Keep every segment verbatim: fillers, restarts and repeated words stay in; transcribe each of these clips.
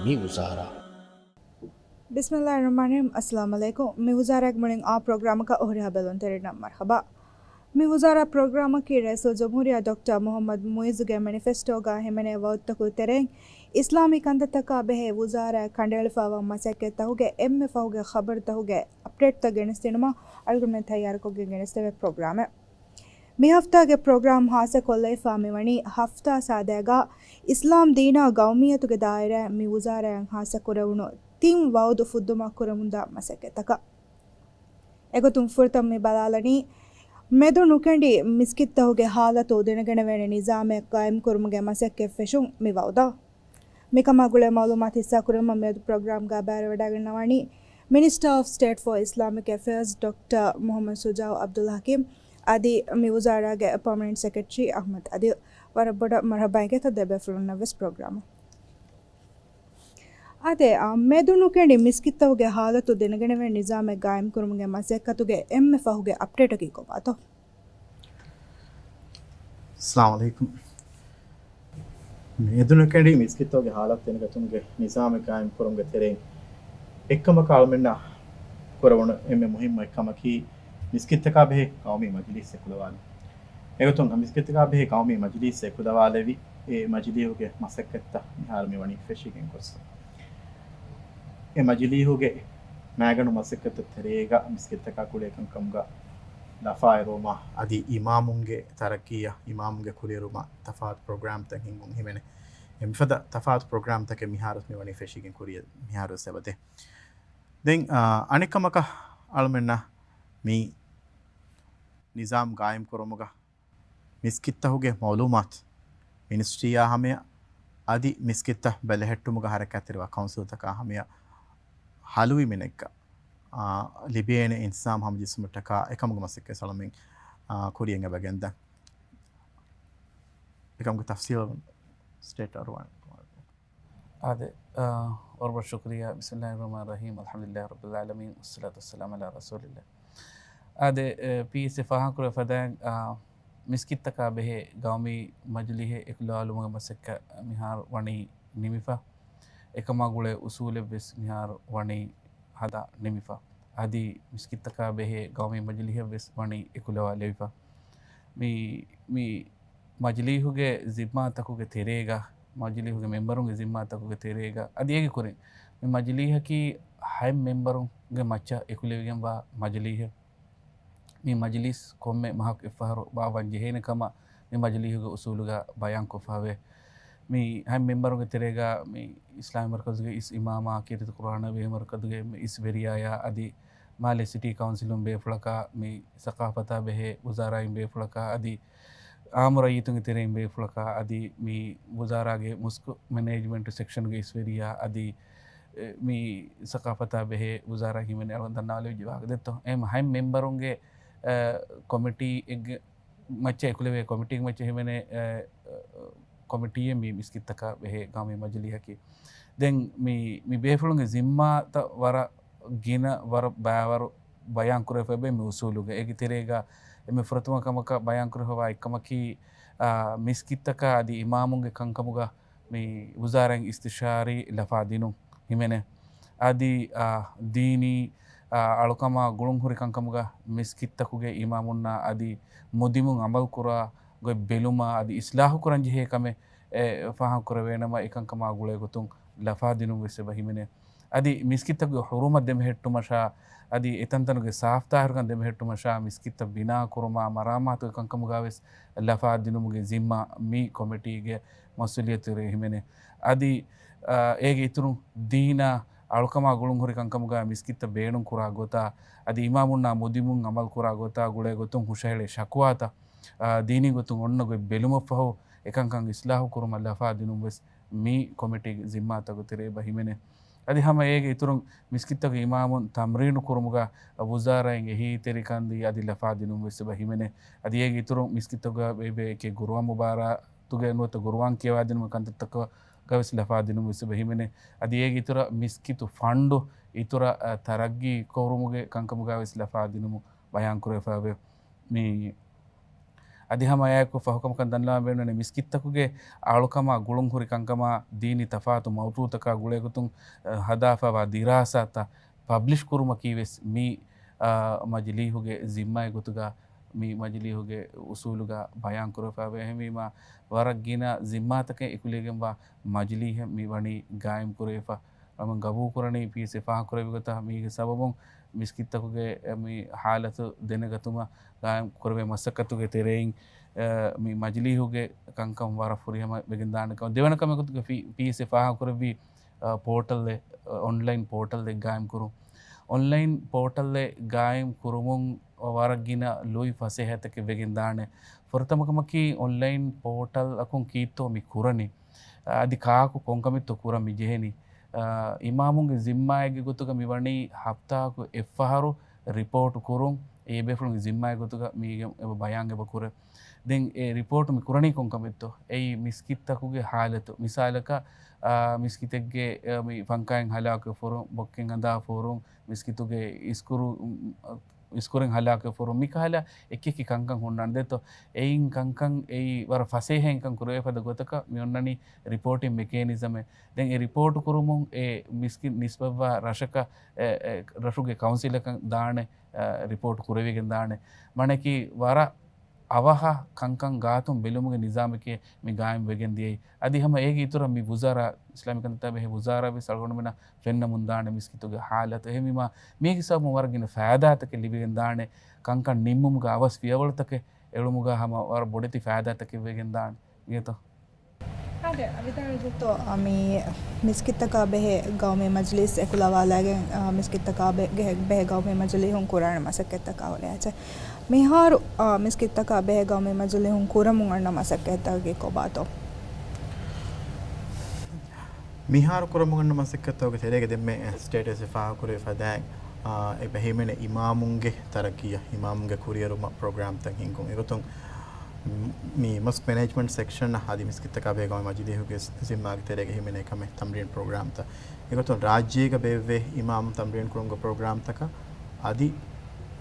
މި ވުޒާރާ. ބިސްމިއްލާހިއްރަޙްމާނިއްރަޙީމް. އައްސަލާމު ޢަލައިކުމް. މި ވުޒާރާގެ މުޅިން އާ ޕްރޮގްރާމަކަށް އޮހޮރިހާ ބެލުންތެރިންނަށް މަރްޙަބާ. މި ވުޒާރާ ޕްރޮގްރާމަކީ ރައީސުލް ޖުމްހޫރިއްޔާ ޑޮކްޓަރ މުޙައްމަދު މުޢިއްޒުގެ މެނިފެސްޓޯގަ ހިމެނޭ ވައުދުތަކުގެ ތެރެއިން، އިސްލާމީ ކަންތައްތަކާ ބެހޭ ވުޒާރާއަށް ކަނޑައެޅިފައިވާ މަސައްކަތްތަކުގެ އެންމެ ފަހުގެ ޚަބަރުތަކުގެ އަޕްޑޭޓްތައް ގެނެސްދިނުމަށް އަޅުގަނޑުމެން ތައްޔާރުކޮށްގެން ގެނެސްދެވޭ ޕްރޮގްރާމެއް. މި ހަފްތާގެ ޕްރޮގްރާމް ހާއްސަކޮށްލައިފާ މިވަނީ ހަފްތާ ސާދައިގަ އިސްލާމް ދީނާ ގައުމިއްޔަތުގެ ދާއިރާއިން މި ވުޒާރާއަށް ހާއްސަކުރެވުނު ތިން ވައުދު ފުއްދުމަށް ކުރެވުނުދާ މަސައްކަތްތަކަށް. އެގޮތުން ފުރަތަމަ މި ބަލާލަނީ، މެދު ނުކެނޑި މިސްކިތްތަކުގެ ހާލަތު ދެނެގަނެވޭނެ ނިޒާމެއް ގާއިމްކުރުމުގެ މަސައްކަތް ފެށުން މި ވައުދާ. މިކަމާ ގުޅޭ މައުލޫމާތު ހިއްސާކުރުމަށް މިއަދު ޕްރޮގްރާމްގަ ބައިވެވަޑައިގަންނަވަނީ، މިނިސްޓަރ އޮފް ސްޓޭޓް ފޯ އިސްލާމިކް އެފެއާޒް ޑޮކްޓަރ މުޙައްމަދު ޝުޖާއު ޢަބްދުލް ޙަކީމް އަދި މި ވުޒާރާގެ ޕާމަނެންޓް ސެކްރެޓަރީ އަޙްމަދު އަދިލް. ވަރަށް ބޮޑަށް މަރްޙަބާ އިނގޭތޯ ދެބޭފުޅުންނަށްވެސް ޕްރޮގްރާމަށް. އާދެ، އާ، މެދުނުކެނޑި މިސްކިތްތަކުގެ ހާލަތު ދެނެގަނެވޭ ނިޒާމެއް ގާއިމްކުރުމުގެ މަސައްކަތުގެ އެންމެ ފަހުގެ އަޕްޑޭޓަކީ ކޮބާތޯ؟ އައްސަލާމު ޢަލައިކުމް. މެދުނުކެނޑި މިސްކިތްތަކުގެ ހާލަތު ދެނެގަތުމުގެ ނިޒާމެއް ގާއިމްކުރުމުގެ ތެރެއިން އެއްކަމަކަށް އަޅުމެންނަށް ކުރެވުނު އެންމެ މުހިއްމު އެއްކަމަކީ، މިސްކިތްތަކާ ބެހޭ ގައުމީ މަޖިލީސް އެކުލަވާލުން. އެގޮތުން މިސްކިތްތަކާ ބެހޭ ގައުމީ މަޖިލީސް އެކުލަވާލެވި، އެ މަޖިލީހުގެ މަސައްކަތްތައް މިހާރު މިވަނީ ފެށިގެން ގޮސް. އެ މަޖިލީހުގެ މައިގަނޑު މަސައްކަތްތައް ތެރޭގަ މިސްކިތްތަކާ ގުޅޭ ކަންކަމުގަ ލަފާއެރުވުމާ އަދި އިމާމުންގެ ތަރައްޤީއަށް، އިމާމުންގެ ކުރިއެރުމަށް ތަފާތު ޕްރޮގްރާމްތައް ހިންގުން ހިމެނޭ. އެ މިފަދަ ތަފާތު ޕްރޮގްރާމްތަކެއް މިހާރު މިވަނީ ފެށިގެން ކުރިއަށް މިހާރު ވެސް އެބަދޭ. ދެން، އާ، އަނެއްކަމަކަށް އަޅުމެންނަށް މި ނިޒާމް ގާއިމް ކުރުމުގަ މިސްކިތްތަކުގެ މައުލޫމާތު މިނިސްޓްރީއާ ހަމަޔަށް އަދި މިސްކިތްތައް ބެލެހެއްޓުމުގަ ހަރަކާތްތެރިވާ ކައުންސިލްތަކާ ހަމަޔަށް ހަލުވި މިނެއްގަ، އާ، ލިބޭނެ އިންތިޒާމް ހަމަޖެއްސުމަށްޓަކާ އެކަމުގެ މަސައްކަތް އަޅުމެން، އާ، ކުރިޔަށް އެބަގެންދާ. އެކަމުގެ ތަފްސީލް ސްޓޭޓް އަރުވާނެ. އާދެ، އާ، ވަރަށް ޝުކުރިއްޔާ. ބިސްމިއްލާހިއްރަޙްމާނިއްރަޙީމް. އަލްޙަމްދުލިއްލާހިއްރައްބިލްޢާލަމީން. ވައްޞަލާތު ވައްސަލާމު ޢަލާ ރަސޫލިއްލާހް. އާދެ، އެ، ޕީއެސްއޭ ފާހަގަކުރެވިފަދައިން، އާ، މިސްކިތްތަކާ ބެހޭ ގައުމީ މަޖިލީހެއް އެކުލަވާލުމުގެ މަސައްކަތް މިހާރު ވަނީ ނިމިފަ. އެކަމާ ގުޅޭ އުސޫލެއްވެސް މިހާރު ވަނީ ހަދާ ނިމިފަ. އަދި މިސްކިތްތަކާ ބެހޭ ގައުމީ މަޖިލީހެއްވެސް ވަނީ އެކުލަވާލެވިފަ. މި، މި މަޖިލީހުގެ ޒިންމާތަކުގެ ތެރޭގަ، މަޖިލީހުގެ މެމްބަރުންގެ ޒިންމާތަކުގެ ތެރޭގަ އަދި އޭގެ ކުރިން މި މަޖިލީހަކީ ހަތް މެމްބަރުންގެ މައްޗަށް އެކުލެވިގެންވާ މަޖިލީހެއް. މި މަޖިލީސް ކޮންމެ މަހަކު އެއްފަހަރު ބާއްވަން ޖެހޭނެ ކަމަށް މި މަޖިލީހުގެ އުސޫލުގަ ބަޔާންކޮށްފައިވޭ. މި ހަތް މެމްބަރުންގެ ތެރޭގަ މި އިސްލާމީ މަރުކަޒުގެ އިސް އިމާމާ، ކީރިތި ޤުރުއާނާ ބެހޭ މަރުކަޒުގެ އިސް ވެރިޔާޔާ އަދި މާލެ ސިޓީ ކައުންސިލުން ބޭފުޅަކާ، މި ސަޤާފަތާ ބެހޭ ވުޒާރާއިން ބޭފުޅަކާ އަދި އާއްމު ރައްޔިތުންގެ ތެރެއިން ބޭފުޅަކާ އަދި މި ވުޒާރާގެ މުސްކު މެނޭޖްމަންޓް ސެކްޝަންގެ އިސްވެރިޔާ އަދި، އެ، މި ސަޤާފަތާ ބެހޭ ވުޒާރާ ހިމެނޭ އަޅުގަނޑު ދަންނަވާލެވިއްޖެ ވާހަކަ ދެއްތޯ؟ އެހެން ހަތް މެމްބަރުންގެ، އެ، ކޮމިޓީއެއްގެ މައްޗަށް އެކުލެވޭ ކޮމިޓީގެ މައްޗަށް ހިމެނޭ، އެ، ކޮމިޓީއެއް މި މިސްކިތްތަކާ ބެހޭ ގައުމީ މަޖިލީހަކީ. ދެން މި، މި ބޭފުޅުންގެ ޒިންމާތައް ވަރަށް ގިނަ ވަރަށް ބައިވަރު ބަޔާންކުރެވިފައިވޭ މި އުސޫލުގަ. އޭގެ ތެރޭގަ އެންމެ ފުރަތަމަ ކަމަކަށް ބަޔާންކުރެވިފައިވާ އެއްކަމަކީ، އާ، މިސްކިތްތަކާ އަދި އިމާމުންގެ ކަންކަމުގަ މި ވުޒާރާއިން އިސްތިޝާރީ ލަފާ ދިނުން ހިމެނޭ. އަދި، އާ، ދީނީ، އާ، އަޅުކަމާ ގުޅުންހުރި ކަންކަމުގަ މިސްކިތްތަކުގެ އިމާމުންނާ އަދި މުދިމުން އަމަލުކުރާ ގޮތް ބެލުމާ އަދި އިސްލާހުކުރަންޖެހޭ ކަމެއް، އެ، ފާހަގަކުރެވޭނަމަ އެކަންކަމާ ގުޅޭ ގޮތުން ލަފާ ދިނުން ވެސް އެބަ ހިމެނޭ. އަދި މިސްކިތްތަކުގެ ހުރުމަތް ދެމެހެއްޓުމަށާ، އަދި އެތަންތަނުގެ ސާފްތާހިރުކަން ދެމެހެއްޓުމަށާ، މިސްކިތްތައް ބިނާ ކުރުމާ، މަރާމާތުގެ ކަންކަމުގަ ވެސް ލަފާ ދިނުމުގެ ޒިންމާ މި ކޮމިޓީގެ މަސްއޫލިއްޔަތުގަ ހިމެނޭ. އަދި، އާ، އޭގެ އިތުރުން ދީނާ އަޅުކަމާ ގުޅުންހުރި ކަންކަމުގަ މިސްކިތްތައް ބޭނުން ކުރާ ގޮތާ، އަދި އިމާމުންނާ މުދިމުން އަމަލު ކުރާ ގޮތާ ގުޅޭ ގޮތުން ހުށަހެޅޭ ޝަކުވާތައް، އާ، ދީނީ ގޮތުން އޮންނަ ގޮތް ބެލުމަށްފަހު އެކަންކަން އިސްލާހު ކުރުމަށް ލަފާ ދިނުން ވެސް މި ކޮމިޓީގެ ޒިންމާތަކުގެ ތެރޭ އެބަ ހިމެނޭ. އަދި ހަމަ އޭގެ އިތުރުން މިސްކިތްތަކުގެ އިމާމުން ތަމްރީނު ކުރުމުގަ ވުޒާރާއިން އެހީތެރިކަން ދީ އަދި ލަފާ ދިނުން ވެސް އެބަ ހިމެނޭ. އަދި އޭގެ އިތުރުން މިސްކިތްތަކުގަ އެބަ އެކި ގުރުއާން މުބާރާތުގެ ނުވަތަ ގުރުއާން ކިޔަވާދިނުމުގެ ކަންތައްތަކުގަ ވެސް ލަފާ ދިނުން ވެސް އެބަ ހިމެނޭ. އަދި އޭގެ އިތުރަށް މިސްކިތު ފަންޑު އިތުރަށް، އަ، ތަރައްގީ ކުރުމުގެ ކަންކަމުގަ ވެސް ލަފާ ދިނުމު ބަޔާން ކުރެވިފައިވޭ. މި އަދި ހަމަ އެއާއެކު ފަހުކަމަކަށް ދަންނަވާ ބޭނުންވަނީ މިސްކިތްތަކުގެ އަޅުކަމާ ގުޅުންހުރި ކަންކަމާ ދީނީ ތަފާތު މައުޟޫޢުތަކާ ގުޅޭގޮތުން، އަ، ހަދާފައިވާ ދިރާސާތައް ޕަބްލިޝް ކުރުމަކީ ވެސް މި، އަ، މަޖިލީހުގެ ޒިންމާއެއް ގޮތުގަ މި މަޖިލީހުގެ އުސޫލުގަ ބަޔާން ކުރެވިފައިވޭ. އެހެންވީމާ، ވަރަށް ގިނަ ޒިންމާތަކެއް އެކުލެވިގެންވާ މަޖިލީހެއް މި ވަނީ ގާއިމް ކުރެވިފަ. އަޅުގަނޑު ގަބޫލު ކުރަނީ ޕީއެސްއޭ ފާހަގަކުރެއްވި ގޮތަށް މީގެ ސަބަބުން މިސްކިތްތަކުގެ މި ހާލަތު ދެނެގަތުމަށް ގާއިމް ކުރެވޭ މަސައްކަތުގެ ތެރެއިން، އަ، މި މަޖިލީހުގެ ކަންކަން ވަރަށް ފުރިހަމަ ވެގެންދާނެ ކަމަށް. ދެވަނަ ކަމެއް ގޮތުގަ ފީ-، ޕީއެސްއޭ ފާހަގަކުރެއްވީ، އަ، ޕޯޓަލްއެއް، އޮންލައިން ޕޯޓަލްއެއް ގާއިމް ކުރުން. އޮންލައިން ޕޯޓަލްއެއް ގާއިމް ކުރުމުން ވަރަށް ގިނަ ލުއި ފަސޭހަތަކެއް ވެގެންދާނެ. ފުރަތަމަ ކަމަކީ އޮންލައިން ޕޯޓަލްއަކުން ކީއްތޯ މި ކުރަނީ؟ އަދި ކާކު ކޮންކަމެއްތޯ ކުރަން މި ޖެހެނީ؟ އާ، އިމާމުންގެ ޒިންމާއެއްގެ ގޮތުގަ މި ވަނީ ހަފްތާއަކު އެއްފަހަރު ރިޕޯޓު ކުރުން. އެ ބޭފުޅުންގެ ޒިންމާއެއް ގޮތުގަ މީގެ އެބަ ބަޔާން އެބަ ކުރޭ. ދެން އެ ރިޕޯޓު މި ކުރަނީ ކޮންކަމެއްތޯ؟ އެއީ މިސްކިތްތަކުގެ ހާލަތު. މިސާލަކަށް، އާ، މިސްކިތެއްގެ، އާ، މި ފަންކާއިން ހަލާކުވެފަ ހުރުން، ބޮއްކެއް އަނދާފަ ހުރުން، މިސްކިތުގެ އިސްކުރު، އިސްކުރެއް ހަލާކުވެފަ ހުރުން، މިކަހަލަ އެކިއެކި ކަންކަން ހުންނާނެ ދެއްތޯ. އެއިން ކަންކަން އެއީ ވަރަށް ފަސޭހައިން ކަން ކުރެވޭ ފަދަ ގޮތަކަށް މި އޮންނަނީ ރިޕޯޓިން މެކޭނިޒަމެއް. ދެން އެ ރިޕޯޓު ކުރުމުން އެ މިސްކިތް ނިސްބަތްވާ ރަށަކަށް، އެ، އެ، ރަށުގެ ކައުންސިލަކަށް ދާނެ، އެ، ރިޕޯޓު ކުރެވިގެން ދާނެ. މަނަކީ ވަރަށް އަވަހަށް ކަންކަން ގާތުން ބެލުމުގެ ނިޒާމެކޭ މި ގާއިމް ވެގެން ދިޔައީ. އަދި ހަމަ އޭގެ އިތުރަށް މި ވުޒާރާ، އިސްލާމީ ކަންތައްތައް ބެހޭ ވުޒާރާ ވެސް އަޅުގަނޑުމެންނަށް ފެންނަމުން ދާނެ މިސްކިތުގެ ހާލަތު. އެހެންވީމާ، މީގެ ސަބަބުން ވަރަށް ގިނަ ފައިދާތަކެއް ލިބިގެން ދާނެ. ކަންކަން ނިންމުމުގެ އަވަސް ފިޔަވަޅުތަކެއް އެޅުމުގަ ހަމަ ވަރަށް ބޮޑެތި ފައިދާތަކެއް ވެގެން ދާނެ. އިނގޭތޯ؟ އާދެ، އަވިދާނެ ދެއްތޯ، އަ، މި މިސްކިތްތަކާ ބެހޭ ގައުމީ މަޖިލީސް އެކުލަވާލައިގެން، އަ، މިސްކިތްތަކާ ބެ-، ގެ-، ބެހޭ ގައުމީ މަޖިލީހުން ކުރާނެ މަސައްކަތްތަކާ އުޅޭ އެއްޗެއް. މިހާރު، އާ، މިސްކިތްތަކާ ބެހޭ ގައުމީ މަޖިލީހުން ކުރަމުން އަންނަ މަސައްކަތްތަކަކީ ކޮބާތޯ؟ މިހާރު ކުރަމުން އަންނަ މަސައްކަތްތަކުގެ ތެރޭގަ ދެންމެ ސްޓޭޓަސް ފާހަގަކުރެވި ފަދައިން، އާ، އެބަ ހިމެނޭ އިމާމުންގެ ތަރައްގީއަށް، އިމާމުންގެ ކުރިއެރުމަށް ޕްރޮގްރާމްތައް ހިންގުން. އެގޮތުން މި މޮސްކް މެނޭޖްމަންޓް ސެކްޝަން އަދި މިސްކިތްތަކާ ބެހޭ ގައުމީ މަޖިލީހުގެ ޒިންމާގެ ތެރޭގަ ހިމެނޭ ކަމެއް ތަމްރީން ޕްރޮގްރާމްތައް. އެގޮތުން ރާއްޖޭގަ ބޭއްވޭ އިމާމުން ތަމްރީން ކުރުމުގެ ޕްރޮގްރާމްތަކަށް އަދި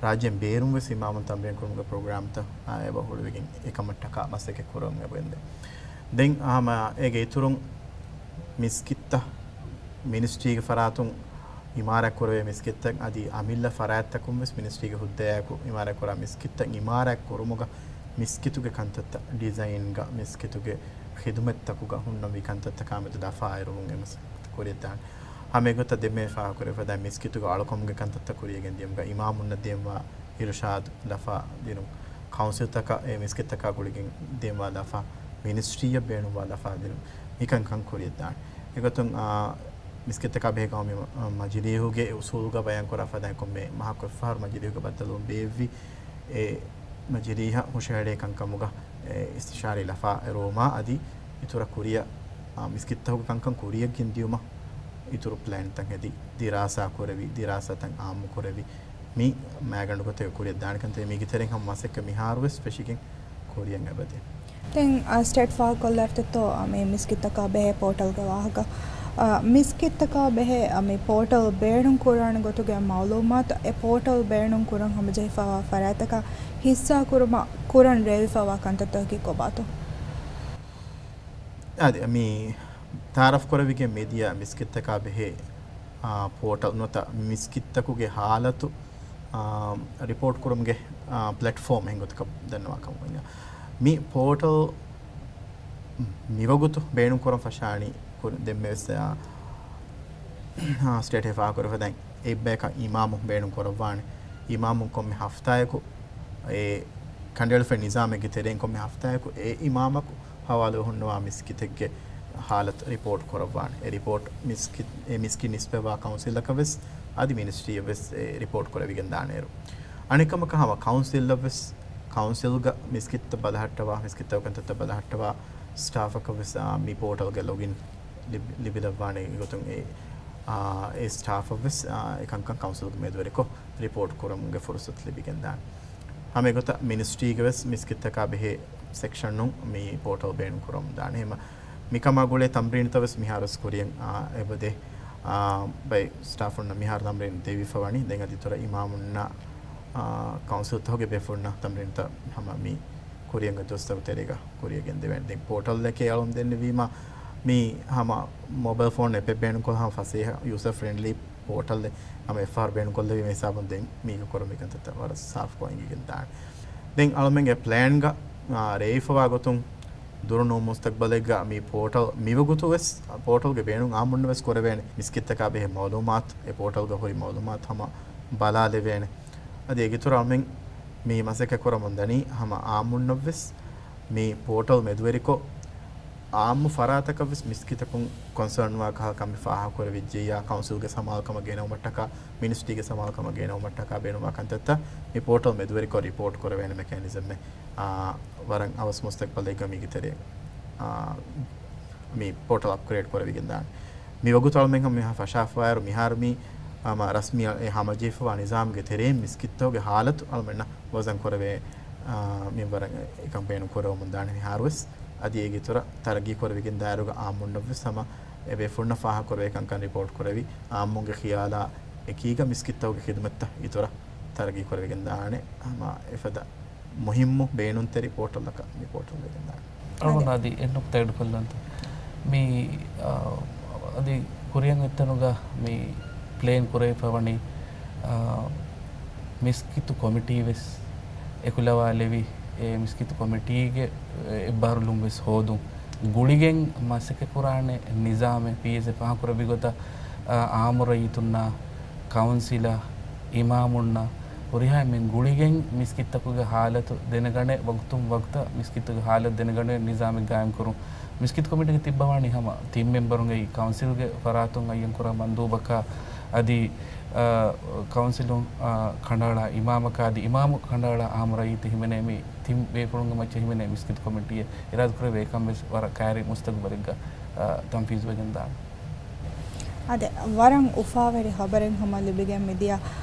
ރާއްޖޭން ބޭރުން ވެސް އިމާމުން ތަމްރީން ކުރުމުގެ ޕްރޮގްރާމްތައް، އާ، އެބަ ހުޅުވިގެން އެކަމަށްޓަކާ މަސައްކަތް ކުރަމުން އެބަ އެނދެ. ދެން ހަމަ އޭގެ އިތުރުން މިސްކިތްތައް މިނިސްޓްރީގެ ފަރާތުން އިމާރާތް ކުރެވޭ މިސްކިތްތައް އަދި އަމިއްލަ ފަރާތްތަކުން ވެސް މިނިސްޓްރީގެ ހުއްދަޔާއެކު އިމާރާތް ކުރާ މިސްކިތްތައް އިމާރާތް ކުރުމުގަ މިސްކިތުގެ ކަންތައްތައް ޑިޒައިންގަ މިސްކިތުގެ ޚިދުމަތްތަކުގަ ހުންނަންވީ ކަންތައްތަކާ މެދު ލަފާ އެރުވުން އެ މަސައްކަތް ކުރިއަށްދާނެ. ހަމައެގޮތަށް ދެންމެ ފާހަގަކުރެވިފަދަ މިސްކިތުގެ އަޅުކަމުގެ ކަންތައްތައް ކުރިއަށް ގެންދިޔުމުގަ އިމާމުންނަށް ދޭންވާ އިރުޝާދު ލަފާ ދިނުން، ކައުންސިލްތަކަށް އެ މިސްކިތްތަކާ ގުޅިގެން ދޭންވާ ލަފާ، މިނިސްޓްރީއަށް ބޭނުންވާ ލަފާ ދިނުން، މިކަންކަން ކުރިއަށްދާނެ. އެގޮތުން، އާ، މިސްކިތްތަކާ ބެހޭ ގައުމީ މަ-، މަޖިލީހުގެ އުސޫލުގަ ބަޔާންކުރާ ފަދައިން ކޮންމެ މަހަކު އެއްފަހަރު މަޖިލީހުގެ ބައްދަލުވުން ބޭއްވި އެ މަޖިލީހަށް ހުށަހެޅޭ ކަންކަމުގަ އެ އިސްތިޝާރީ ލަފާ އެރުވުމާ އަދި އިތުރަށް ކުރިއަށް، އާ، މިސްކިތްތަކުގެ ކަންކަން ކުރިއަށް ގެންދިޔުމަށް އިތުރު ޕްލޭންތައް ހެދި، ދިރާސާ ކުރެވި، ދިރާސާތައް އާއްމު ކުރެވި، މި މައިގަނޑު ގޮތެއް ކުރިއަށް ދާނެ ކަންތައް މީގެ ތެރެއިން ހަމަ މަސައްކަތް މިހާރު ވެސް ފެށިގެން ކުރިއަށް އެބަދޭ. ދެން، އާ، ސްޓޭޓް ފާހަގަކޮށްލާފަތަތޯ، އާ، މި މިސްކިތްތަކާ ބެހޭ ޕޯޓަލްގެ ވާހަކަ. އާ، މިސްކިތްތަކާ ބެހޭ، އާ، މި ޕޯޓަލް ބޭނުން ކުރާނެ ގޮތުގެ މައުލޫމާތު، އެ ޕޯޓަލް ބޭނުން ކުރަން ހަމަޖެހިފައިވާ ފަރާތްތަކާ ހިއްސާ ކުރުމަށް ކުރަން ރޭވިފައިވާ ކަންތައްތަކަކީ ކޮބާތޯ؟ އާދެ، މި ތައާރަފް ކުރެވިގެން މިދިޔަ މިސްކިތްތަކާ ބެހޭ، އާ، ޕޯޓަލް ނުވަތަ މިސްކިތްތަކުގެ ހާލަތު، އާ، ރިޕޯޓް ކުރުމުގެ، އާ، ޕްލެޓްފޯމް އެހެން ގޮތަކަށް ދަންނަވާ ކަމަށް ވަންޏާ. މި ޕޯޓަލް މިވަގުތު ބޭނުން ކުރަން ފަށާނީ ކުރި-، ދެންމެ ވެސް، އާ، އާ، ސްޓޭޓް އެ ފާހަގަކުރެފަދައިން އެއްބަޔަކަށް އިމާމު ބޭނުން ކުރައްވާނެ. އިމާމުން ކޮންމެ ހަފްތާއަކު އެ ކަނޑައެޅިފައި ނިޒާމެއްގެ ތެރެއިން ކޮންމެ ހަފްތާއަކު އެ އިމާމަކު ހަވާލުވެ ހުންނަވާ މިސްކިތެއްގެ ހާލަތު ރިޕޯޓް ކުރައްވާނެ. އެ ރިޕޯޓް މިސްކި-، އެ މިސްކިތް ނިސްބަތްވާ ކައުންސިލަކަށް ވެސް އަދި މިނިސްޓްރީއަށް ވެސް އެ ރިޕޯޓް ކުރެވިގެން ދާނެއިރު. އަނެއްކަމަކަށް ހަމަ ކައުންސިލަށް ވެސް، ކައުންސިލްގަ މިސްކިތްތައް ބަލަހައްޓަވާ، މިސްކިތްތަކުގެ ކަންތައްތައް ބަލަހައްޓަވާ ސްޓާފަކަށް ވެސް، އާ، މި ޕޯޓަލްގެ ލޮގިން ލިބި-، ލިބިލައްވާނެ. އެގޮތުން އެ، އާ، އެ ސްޓާފަށް ވެސް، އާ، އެ ކަންކަން ކައުންސިލްގެ މެދުވެރިކޮށް ރިޕޯޓް ކުރުމުގެ ފުރުސަތު ލިބިގެން ދާނެ. ހަމަ އެގޮތަށް މިނިސްޓްރީގެ ވެސް މިސްކިތްތަކާ ބެހޭ ސެކްޝަނުން މި ޕޯޓަލް ބޭނުން ކުރަމުން ދާނެ. ހަމަ މިކަމާ ގުޅޭ ތަމްރީނުތައް ވެސް މިހާރު ވެސް ކުރިއަށް، އާ، އެބަދޭ، އާ، ބައެއް ސްޓާފުންނަށް މިހާރު ތަމްރީނު ދެވިފަ ވަނީ. ދެން އަދި އިތުރަށް އިމާމުންނަށް، އާ، ކައުންސިލްތަކުގެ ބޭފުޅުންނަށް ތަމްރީނުތައް ހަމަ މި ކުރިއަށް ދުވަސްތަކު ތެރޭގަ ކުރިއަށް ގެންދެވޭނެ. ދެން ޕޯޓަލްއެކޭ އަޅުން ދެންނެވީމަ، މީ ހަމަ މޮބައިލް ފޯން އެޕެއް ބޭނުންކޮށް ހަމަ ފަސޭހަ ޔޫޒަރ ފްރެންޑްލީ ޕޯޓަލްއެއް ހަމަ އެއްފަހަރު ބޭނުންކޮށްލެވީމަ ހިސާބުން ދެން މީގަ ކުރަން މިކަންތައްތައް ވަރަށް ސާފުކޮށް އެނގިގެން ދާނެ. ދެން އަޅުމެންގެ ޕްލޭންގަ، އާ، ރޭވިފަވާ ގޮތުން ދުރުނޫން މުސްތަގްބަލެއްގަ މި ޕޯޓަލް މިވަގުތު ވެސް، ޕޯޓަލްގެ ބޭނުން އާއްމުންނަށް ވެސް ކުރެވޭނެ. މިސްކިތްތަކާ ބެހޭ މައުލޫމާތު، އެ ޕޯޓަލްގަ ހުރި މައުލޫމާތު ހަމަ ބަލާލެވޭނެ. އަދި އޭގެއިތުރަށް އަޅުމެން މި މަސައްކަތް ކުރަމުން ދަނީ ހަމަ އާއްމުންނަށް ވެސް މި ޕޯޓަލް މެދުވެރިކޮށް، އާއްމު ފަރާތަކަށް ވެސް މިސްކިތަކުން ކޮންސާން ވާ ކަހަލަ ކަމެއް ފާހަގަކުރެވިއްޖެއްޔާ، ކައުންސިލްގެ ސަމާލުކަމަށް ގެނައުމަށްޓަކާ، މިނިސްޓްރީގެ ސަމާލުކަމަށް ގެނައުމަށްޓަކާ ބޭނުންވާ ކަންތައްތައް މި ޕޯޓަލް މެދުވެރިކޮށް ރިޕޯޓް ކުރެވޭނެ މެކޭނިޒަމެއް، އާ، ވަރަށް އަވަސް މުސްތަގްބަލެއްގަ މީގެ ތެރޭ، އާ، މި ޕޯޓަލް އަޕްގްރޭޑް ކުރެވިގެން ދާނެ. މި ވަގުތު އަޅުމެން ހަމަ މިހާ ފަށާފަވާއިރު، މިހާރު މި، އާ، މަ، ރަސްމީ އެ ހަމަޖެހިފަވާ ނިޒާމްގެ ތެރެއިން މިސްކިތްތަކުގެ ހާލަތު އަޅުމެންނަށް ވަޒަން ކުރެވޭ، އާ، މިންވަރަށް އެކަން ބޭނުން ކުރެވެމުން ދާނެ މިހާރުވެސް. އަދި އޭގެ އިތުރަށް ތަރައްގީ ކުރެވިގެން ދާއިރުގަ އާއްމުންނަށްވެސް ހަމަ އެ ބޭފުޅުންނަށް ފާހަގަކުރެވޭ ކަންކަން ރިޕޯޓް ކުރެވި، އާއްމުންގެ ޚިޔާލާ އެކީގަ މިސްކިތްތަކުގެ ޚިދުމަތްތައް އިތުރަށް ތަރައްގީ ކުރެވިގެން ދާނެ. ހަމަ އެފަދަ މުހިއްމު ބޭނުންތެރި ޕޯޓަލްއަކަށް މި ޕޯޓަލް ވެގެން ދާނެ. އަޅުގަނޑު އަދި އެއް ނުކުތާ އެޑް ކޮށްލަންތަ؟ މި، އާ، އަދި ކުރިއަށް އޮތްތަނުގަ މި ޕްލޭން ކުރެވިފަ ވަނީ، އާ، މިސްކިތު ކޮމިޓީ ވެސް އެކުލަވާލެވި، އެ މިސްކިތު ކޮމިޓީގެ އެއްބާރުލުން ވެސް ހޯދުން ގުޅިގެން މަސައްކަތް ކުރާނެ ނިޒާމެއް ޕީއެސްއޭ ފާހަގަކުރެއްވި ގޮތަށް، އާ، އާއްމު ރައްޔިތުންނާ ކައުންސިލަށް އިމާމުންނަށް ހުރިހާ އެންމެން ގުޅިގެން މިސްކިތްތަކުގެ ހާލަތު ދެނެގަނެ، ވަގުތުން ވަގުތަށް މިސްކިތުގެ ހާލަތު ދެނެގަނެ ނިޒާމެއް ގާއިމްކުރުން. މިސްކިތު ކޮމިޓީގެ ތިއްބަވާނީ ހަމަ ތިން މެމްބަރުން އެއީ ކައުންސިލްގެ ފަރާތުން އައްޔަން ކުރާ މަންދޫބަކާ އަދި، އާ، ކައުންސިލުން، އާ، ކަނޑައަޅާ އިމާމަކާ އަދި އިމާމު ކަނޑައަޅާ އާއްމު ރައްޔިތުން ހިމެނޭ މި ތިން ބޭފުޅުންގެ މައްޗަށް ހިމެނޭ މިސްކިތު ކޮމިޓީއެއް އިރާދަކުރެއްވި އެކަން ވެސް ވަރަށް ކައިރި މުސްތަގުބަލެއްގަ، އާ، ތަންފީޒުވެގެން ދާނެ. އާދެ، ވަރަށް އުފާވެރި ޚަބަރެއް ހަމަ ލިބިގެން މިދިޔަ،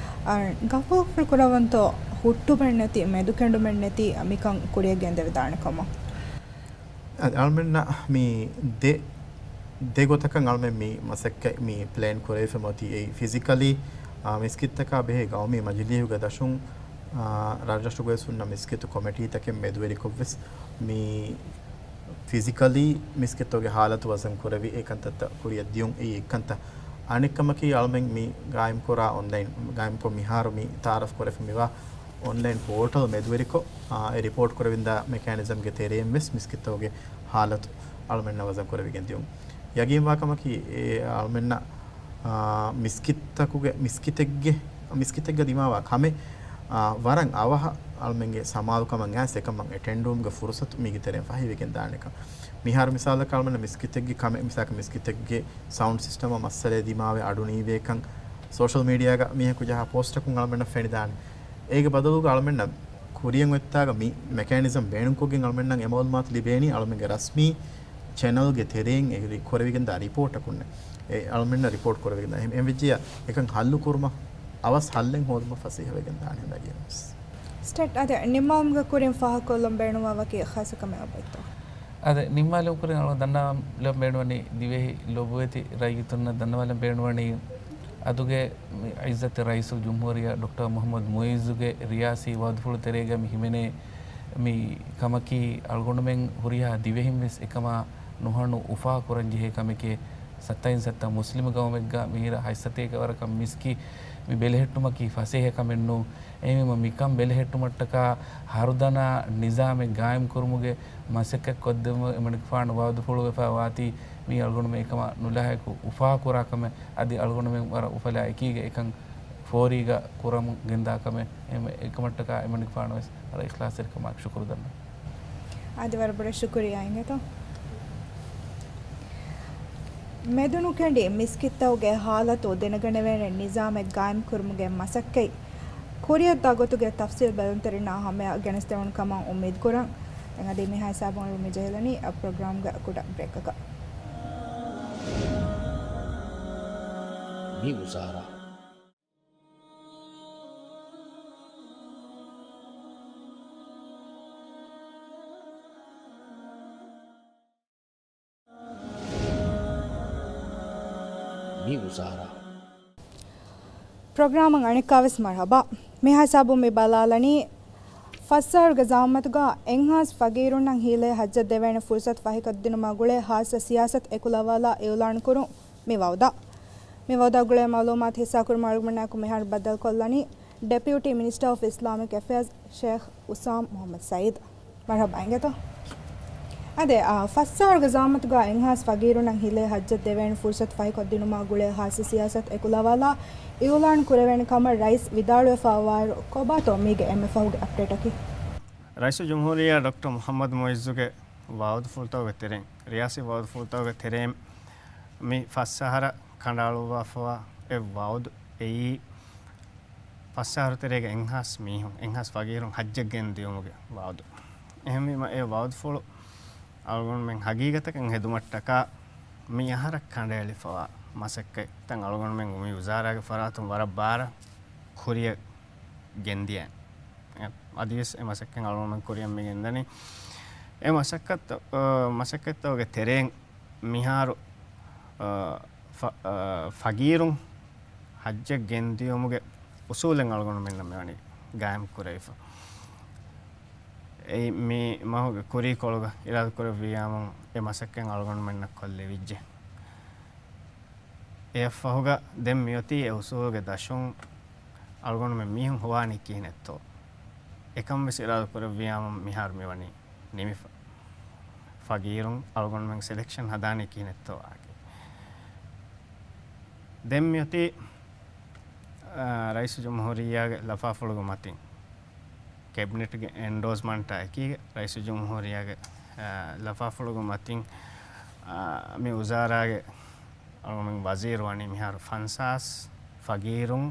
އާ، ގަފޫރު ކުރަވަންތޯ ހުއްޓުމެއް ނެތި، މެދުކެނޑުމެއް ނެތި މިކަން ކުރިއަށް ގެންދެވިދާނެ ކަމަށް. އަ، އަޅުމެންނަށް މި ދެ، ދެ ގޮތަކަށް އަޅުމެން މި މަސައްކަތް މި ޕްލޭން ކުރެވިފަ އޮތީ. އެއީ ފިޒިކަލީ، އާ، މިސްކިތްތަކާ ބެހޭ ގައުމީ މަޖިލީހުގެ ދަށުން، އާ، ރަށްރަށުގައި ހުންނަ މިސްކިތު ކޮމިޓީތަކެއް މެދުވެރިކޮށްވެސް މި ފިޒިކަލީ މިސްކިތުގެ ހާލަތު ވަޒަން ކުރެވި އެކަންތައްތައް ކުރިއަށް ދިޔުން އެއީ އެއްކަންތައް. އަނެއްކަމަކީ އަޅުމެން މި ގާއިމްކުރާ އޮންލައިން، ގާއިމްކޮށް މިހާރު މި ތައާރަފް ކުރެފަ މިވާ އޮންލައިން ޕޯޓަލް މެދުވެރިކޮށް، އާ، އެ ރިޕޯޓް ކުރެވިންދާ މެކޭނިޒަމްގެ ތެރެއިން ވެސް މިސްކިތުގެ ހާލަތު އަޅުމެންނަށް ވަޒަން ކުރެވިގެން ދިޔުން. ޔަގީންވާ ކަމަކީ އެ އަޅުމެންނަށް، އާ، މިސްކިތްތަކުގެ، މިސްކިތެއްގެ، މިސްކިތެއްގަ ދިމާވާ ކަމެއް، އާ، ވަރަށް އަވަހަށް އަޅުމެންގެ ސަމާލުކަމަށް އައިސް އެކަމަށް އެޓެންޑުވުމުގެ ފުރުސަތު މީގެ ތެރެއިން ފަހިވެގެން ދާނެކަން. މިހާރު މިސާލަކަށް އަޅުމެންނަށް މިސްކިތެއްގެ ކަމެއް، މިސާލަކަށް މިސްކިތެއްގެ ސައުންޑް ސިސްޓަމަށް މައްސަލައެއް ދިމާވެ އަޑު ނީވޭކަން ސޯޝަލް މީޑިއާގަ މީހަކު ޖަހާ ޕޯސްޓަކުން އަޅުމެންނަށް ފެނިދާނެ. އޭގެ ބަދަލުގަ އަޅުމެންނަށް ކުރިއަށް އޮތްތާގަ މި މެކޭނިޒަމް ބޭނުންކޮށްގެން އަޅުމެންނަށް އެ މައުލޫމާތު ލިބޭނީ އަޅުމެންގެ ރަސްމީ ޗެނަލްގެ ތެރެއިން އެ ކުރެވިގެންދާ ރިޕޯޓަކުންނެ. އެ އަޅުމެންނަށް ރިޕޯޓް ކުރެވިގެންދާ. އެހެން، އެހެން ވެއްޖިއްޔާ އެކަން ހައްލު ކުރުމަށް އަވަސް ހައްލެއް ހޯދުމަށް ފަސޭހަވެގެން ދާނެ ހަމަ އެގެންވެސް. ސްޓެޓް އަދި ނިންމާލުމުގެ ކުރިން ފާހަގަކޮށްލަން ބޭނުންވާ ވަކި ޚާއްޞަ ކަމެއް އޮތްތޯ؟ އާދެ، ނިންމާލުމުގެ ކުރިން އަޅުގަނޑު ދަންނަވަން ބޭނުންވަނީ ދިވެހި ލޮބުވެތި ރައްޔިތުންނަށް ދަންނަވާލަން ބޭނުންވަނީ އަދުގެ މި އިއްޒަތް ރައީސުލްޖުމްހޫރިއްޔާ ޑޮކްޓަރ މުޙައްމަދު މުޢިއްޒުގެ ރިޔާސީ ވަޢުދުފުޅު ތެރޭގަ މި ހިމެނޭ މި ކަމަކީ، އަޅުގަނޑުމެން ހުރިހާ ދިވެހިން ވެސް އެކަމާ ނުހަނު އުފާ ކުރަން ޖެހޭ ކަމެކޭ. ސައްތައިން ސައްތަ މުސްލިމު ގައުމެއްގަ މިހިރަ ހަތް ސަތޭކަ ވަރަކަށް މިސްކިތް މި ބެލެހެއްޓުމަކީ ފަސޭހަ ކަމެއް ނޫން. އެހެންވީމަ މިކަން ބެލެހެއްޓުމަށްޓަކާ ހަރުދަނާ ނިޒާމެއް ގާއިމް ކުރުމުގެ މަސައްކަތް ކޮށްދެއްވުމަށް އެމަނިކުފާނު ވަޢުދުފުޅުވެފަ ވާތީ، މީ އަޅުގަނޑުމެން އެކަމާ ނުލާހިކު އުފާކުރާ ކަމެއް. އަދި އަޅުގަނޑުމެން ވަރަށް އުފަލާ އެކީގަ އެކަން ފޯރީގަ ކުރަމުން ގެންދާ ކަމެއް. އެ-، އެކަމަށްޓަކާ އެމަނިކުފާނު ވެސް ވަރަށް އިޚްލާޞްތެރިކަމާއެކު ޝުކުރު ދަންނަވަން. އަދި ވަރަށް ބޮޑަށް ޝުކުރިއްޔާ އިނގޭތޯ. މެދުނުކެނޑި މިސްކިތްތަކުގެ ހާލަތު ދެނެގަނެވޭނެ ނިޒާމެއް ގާއިމް ކުރުމުގެ މަސައްކަތް ކުރިއަށްދާ ގޮތުގެ ތަފްސީލް ބެލުންތެރިންނާ ހަމަޔަށް ގެނެސްދެވުނު ކަމަށް އުއްމީދުކުރަން. ދެން އަދި މިހާ ހިސާބުން މި ޖެހިލަނީ އަ ޕްރޮގްރާމްގެ ކުޑަ ބްރޭކަކަށް. މި މުސާރަ. މި މުސާރަ. ޕްރޮގްރާމަށް އަނެއްކާވެސް މަރުޙަބާ. މިހާ ހިސާބުން މި ބަލާލަނީ ފަސް އަހަރުގެ ޒަމާންތުގަ އެއްހާސް ފަގީރުންނަށް ހީލައެއް ޙައްޖަށް ދެވޭނެ ފުރުޞަތު ފަހިކޮށްދިނުމާ ގުޅޭ ޚާއްޞަ ސިޔާސަތު އެކުލަވާލާ އިޢުލާން ކުރުން މި ވަޢުދާ. މި ވަޢުދާ ގުޅޭ މަޢުލޫމާތު ހިއްސާކުރުމަށް އަޅުގަނޑާއެކު މިހާރު ބައްދަލުކޮށްލަނީ ޑެޕިއުޓީ މިނިސްޓަރ އޮފް އިސްލާމިކް އެފެއާޒް ޝޭޚް އުސާމް މުޙައްމަދު ސަޢީދު. މަރުޙަބާ އިނގޭތޯ. އާދެ، އާ، ފަސް އަހަރުގެ ޒަމާންތުގަ އެއްހާސް ފަގީރުންނަށް ހީލައެއް ޙައްޖަށް ދެވޭނެ ފުރުޞަތު ފަހިކޮށްދިނުމާ ގުޅޭ ޚާއްޞަ ސިޔާސަތު އެކުލަވާލާ އިޢުލާން ކުރެވޭނެ ކަމަށް ރައީސް ވިދާޅުވެފައިވާއިރު، ކޮބާތޯ މީގެ އެންމެ ފަހުގެ އަޕްޑޭޓަކީ؟ ރައީސުލްޖުމްހޫރިއްޔާ ޑޮކްޓަރ މުޙައްމަދު މުޢިއްޒުގެ ވަޢުދުފުޅުތަކުގެ ތެރެއިން، ރިޔާސީ ވަޢުދުފުޅުތަކުގެ ތެރެއިން މި ފަސް އަހަރަށް ކަނޑައަޅުއްވާފައިވާ އެއް ވަޢުދު އެއީ، ފަސް އަހަރު ތެރޭގަ އެއްހާސް މީހުން، އެއްހާސް ފަގީރުން ޙައްޖަށް ގެންދިޔުމުގެ ވަޢުދު. އެހެންވީމަ، އެ ވަޢުދުފުޅު އަޅުގަނޑުމެން ހަގީގަތަކަށް ހެދުމަށްޓަކާ މި އަހަރަށް ކަނޑައެޅިފައިވާ މަސައްކަތްތައް އަޅުގަނޑުމެން މި ވުޒާރާގެ ފަރާތުން ވަރަށް ބާރަށް ކުރިއަށް ގެންދިޔަ. އަދިވެސް އެ މަސައްކަތް އަޅުގަނޑުމެން ކުރިއަށް މި ގެންދަނީ. އެ މަސައްކަތް، އަ، މަސައްކަތްތަކުގެ ތެރެއިން މިހާރު، އަ، ފަ-، އަ، ފަގީރުން ޙައްޖަށް ގެންދިޔުމުގެ އުސޫލެއް އަޅުގަނޑުމެންނަށް މިވަނީ ގާއިމް ކުރެވިފަ. އެއީ މި މަހުގެ ކުރީކޮޅުގަ އިރާދަކުރެއްވިޔާމު އެ މަސައްކަތް އަޅުގަނޑުމެންނަށް ކޮށްލެވިއްޖެ. އެއަށްފަހުގަ ދެން މިއޮތީ އެ އުސޫލުގެ ދަށުން އަޅުގަނޑުމެން މީހުން ހޮވާނީ ކިހިނެއްތޯ؟ އެކަން ވެސް އިރާދަ ކުރެއްވިޔާމު މިހާރު މިވަނީ ނިމިފަ. ފަގީރުން އަޅުގަނޑުމެން ސެލެކްޝަން ހަދާނީ ކިހިނެއްތޯ އާކި. ދެން މިއޮތީ، އާ، ރައީސުލްޖުމްހޫރިއްޔާގެ ލަފާފުޅުގެ މަތިން، ކެބިނެޓްގެ އެންޑޯސްމަންޓާ އެކީގަ ރައީސުލްޖުމްހޫރިއްޔާގެ، އާ، ލަފާފުޅުގެ މަތިން، އާ، މި ވުޒާރާގެ އަޅުގަނޑުމެން ވަޒީރު ވަނީ މިހާރު ފަންސާސް ފަގީރުން،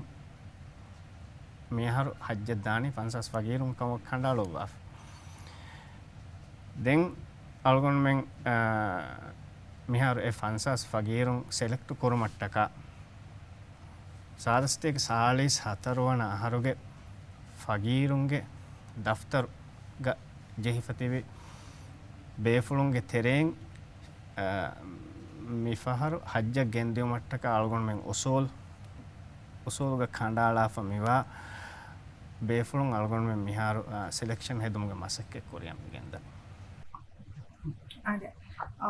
މިއަހަރު ޙައްޖަށް ދާނީ ފަންސާސް ފަގީރުން ކަމަށް ކަނޑައަޅުއްވާފަ. ދެން އަޅުގަނޑުމެން، އާ، މިހާރު އެ ފަންސާސް ފަގީރުން ސެލެކްޓް ކުރުމަށްޓަކާ، ސާދަސްތޭކަ ސާޅީސް ހަތަރު ވަނަ އަހަރުގެ ފަގީރުންގެ ދަފްތަރުގަ ޖެހިފަ ތިބި ބޭފުޅުންގެ ތެރެއިން، އާ، މިފަހަރު ޙައްޖަށް ގެންދިއުމަށްޓަކާ އަޅުގަނޑުމެން އުސޫލް، އުސޫލުގަ ކަނޑައަޅާފަ މިވާ ބޭފުޅުން އަޅުގަނޑުމެން މިހާރު، އާ، ސެލެކްޝަން ހެދުމުގެ މަސައްކަތް ކުރިއަށް މި ގެންދަނީ. އާދެ، އާ،